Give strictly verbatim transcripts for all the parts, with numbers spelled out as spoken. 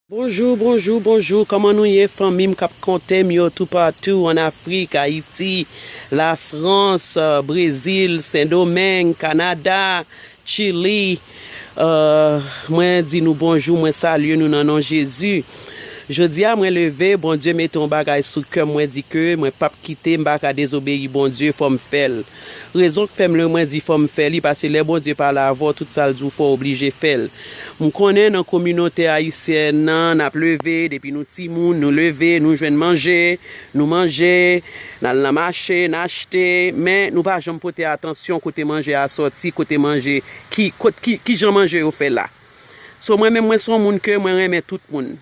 Bonjou, bonjou, bonjou. Kòman nou ye, fanmi m k ap konte m yo toupatou ann Afrik, Ayiti, Lafrans, euh, Brezil, Sendomeng, Kanada, Chili? Euh, mwen di nou bonjou, mwen salye nou nan non Jezi. Jodi a, mwen leve, Bondye mete yon bagay sou kè m, mwen di ke mwen p ap kite, m pa ka dezobeyi Bondye, fò m fè l. Rezon k fè m lè mwen di fò m fè li, paske lè Bondye pale avè w, tout sa l di w fè w oblije fè l. M konnen nan kominote ayisyèn nan, n ap leve, depi nou timoun, nou leve, nou jwenn manje, nou manje, n al nan mache, n achte, men nou pa janm pote atansyon kote manje a sòti, kote manje, ki, kot, ki, ki jan manje yo fè la. So, mwen menm, mwen se yon moun ke mwen renmen tout moun.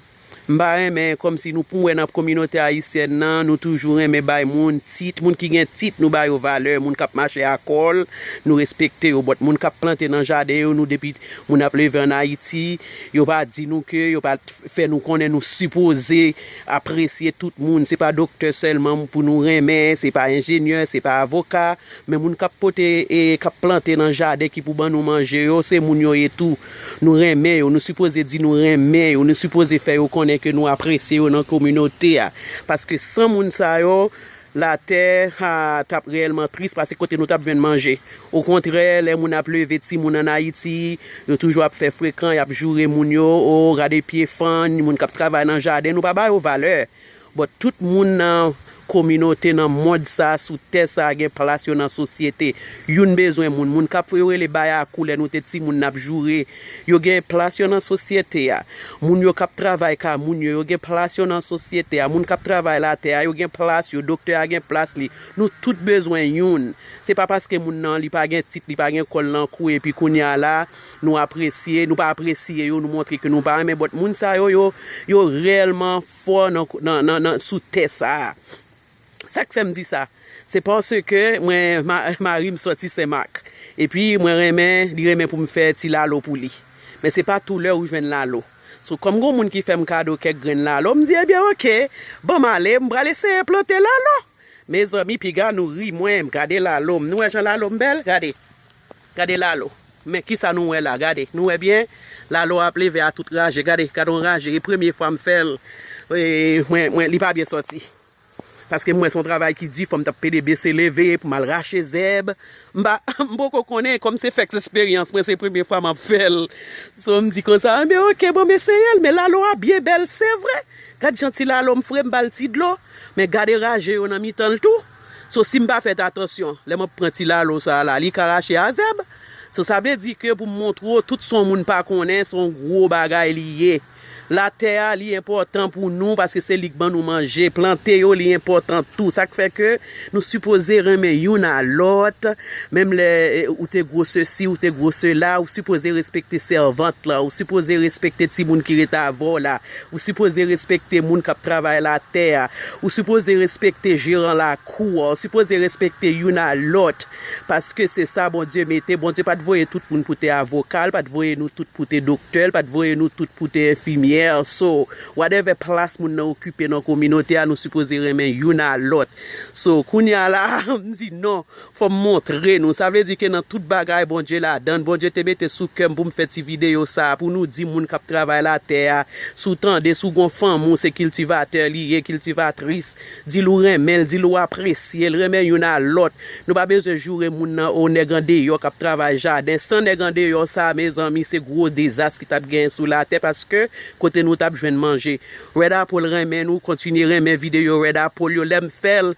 M pa renmen kòmsi nou pou wè nan kominote ayisyèn nan, nou toujou renmen bay moun tit, moun ki gen tit, nou ba yo valè, moun k ap mache a kòl, nou respekte yo, but moun k ap plante nan jaden yo, nou depi moun ap leve ann Ayiti, yo pa di nou ke, yo pa fè nou konnen nou sipoze apresye tout moun, se pa doktè sèlman pou nou renmen, se pa enjenyè, se pa avoka, men moun k ap pote, e, k ap plante nan jaden ki pou ban nou manje yo, se moun yo ye tou. Nou renmen yo, nou sipoze di nou renmen yo, nou sipoze fè yo konnen ke nou apresye yo nan kominote a. Paske san moun sa yo, latè, ha, t ap reyèlman tris, paske kote nou t ap jwenn manje. Okontrè, lè moun ap leve timoun ann Ayiti, yo toujou ap fè frekan, y ap joure moun yo, o, gade pye fann, moun k ap travay nan jaden, nou pa ba yo valè. But tout moun nan kominote, nan mond sa, sou tè sa, gen plas yo nan sosyete. Youn bezwen moun. Moun k ap, yo rele Bayakou, lè nou te timoun, n ap joure. Yo gen plas yo nan sosyete a. Moun yo k ap travay ka moun yo, yo gen plas yo nan sosyete a. Moun k ap travay latè a, yo gen plas yo. Doktè a gen plas li. Nou tout bezwen youn. Se pa paske moun nan, li pa gen tit, li pa gen kòl nan kou, epi kounye a la, nou apresye, nou pa apresye yo, nou montre ke nou pa renmen, but moun sa yo, yo, yo reyèlman fò nan, nan, nan, nan, sou tè sa a. Sa k fè m di sa? Se paske mwen, ma-, mari m sòti Senmak. Epi mwen renmen, li renmen pou m fè ti lalo pou li. Men se pa tou lè ou jwenn lalo. So, kòm gon moun ki fè m kado kèk grenn lalo, m di, ebyen, oke, ban m ale, m pral eseye plante lalo. Mezanmi, piga nou ri mwen, gade lalo m. Nou wè jan lalo m bèl? Gade. Gade lalo. Men kisa nou wè la? Gade. Nou wè byen? Lalo ap leve a tout raje. Gade, gade yon raje. E premye fwa m fè l. E, mwen, mwen, li pa byen sòti. Paske m wè se yon travay ki di, fò m t ap pede bese leve pou m al rache zèb. M pa, m poko konnen, kòm se fèks esperyans mwen, se premye fwa m ap fè l. So, m di konsa, enben, oke, bon, m eseye l, men lalo a byen bèl, se vre. Gad jan ti lalo m fre, m ba l ti dlo. Men gade raje yo nan mitan l tou. So, si m pa fè atansyon, lè m ap pran ti lalo sa a la, li ka rache a zèb. So, sa vle di ke pou m montre w, tout se yon moun pa konnen, se yon gwo bagay li ye. Latè a, li enpòtan pou nou, paske se li k ban nou manje. Plante yo, li enpòtan tou. Sa k fè ke nou sipoze renmen youn a lòt. Menm lè, e, ou te gwo sesi, ou te gwo sela, ou sipoze respekte sèvant la, ou sipoze respekte timoun ki ret avè w la, ou sipoze respekte moun k ap travay latè a, ou sipoze respekte jeran lakou a, ou sipoze respekte youn a lòt, paske se sa Bondye mete. Bondye pa t voye tout moun pou te avoka, l pa t voye nou tout pou te doktè, l pa t voye nou tout pou te enfimyè. So, whatever plas moun nan okipe nan kominote a, nou sipoze renmen youn a lòt. So, kounye a la, m di non, fò m montre nou. Sa vle di ke nan tout bagay, Bondye ladan l. Bondye te mete sou kè m pou m fè ti videyo sa a, pou nou di moun k ap travay latè a, si w tande, si w gon fanmi w, se kiltivatè li ye, kiltivatris, di l ou renmen l, di l ou apresye l, renmen youn a lòt. Nou pa bezwen joure moun nan, o, nèg andeyò k ap travay jaden. San nèg andeyò sa a, mezanmi, se gwo dezas ki t ap genyen sou latè, paske kote nou t ap jwenn manje. Red Apple renmen nou, kontinye renmen videyo Red Apple yo. Lè m fè l,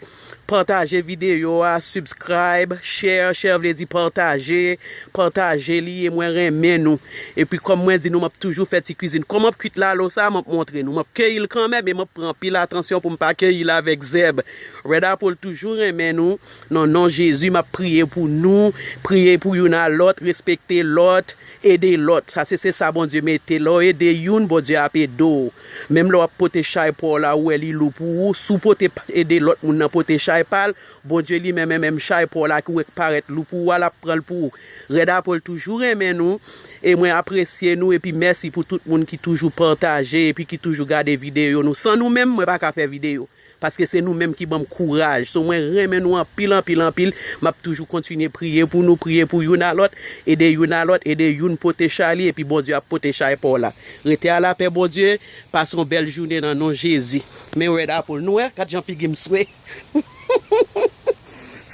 pataje videyo a, subscribe, share, share vle di pataje, pataje li, e mwen renmen nou. Epi kòm mwen di nou, m ap toujou fè ti kwizin. Kòman m ap kwit lalo sa a, m ap montre nou. M ap keyi l kanmenm, e m ap pran anpil atansyon pou m pa keyi l avèk zèb. Red Apple toujou renmen nou. Nan non Jezi, m ap priye pou nou. Priye pou youn a lòt, respekte lòt, ede lòt. Sa se, se sa Bondye mete. Lè w ede youn, Bondye ap ede w. Menm lè w ap pote chay pa w la, ou wè li lou pou ou. Si w pote, ede lòt moun nan pote chay pa l, Bondye li menm, menm chay pa w la ki w wè k parèt lou pou ou a, l ap pran l pou ou. Red Apple toujou renmen nou. E mwen apresye nou. Epi mèsi pou tout moun ki toujou pataje, epi ki toujou gade videyo nou. San nou menm, mwen pa ka fè videyo. paske se nou menm ki ban m kouraj. So, mwen renmen nou anpil, anpil, anpil. M ap toujou kontinye priye pou nou, priye pou youn a lòt, ede youn a lòt, ede youn pote chay li, epi Bondye ap pote chay pa w la. Rete a lapè Bondye, pase yon bèl jounen nan non Jezi. Men Red Apple, nou wè, gad jan figi m swe.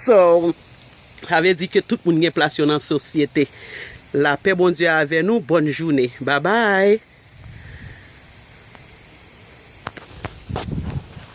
So, sa vle di ke tout moun gen plas yo nan sosyete. Lapè Bondye avè nou, bòn jounen. Babay!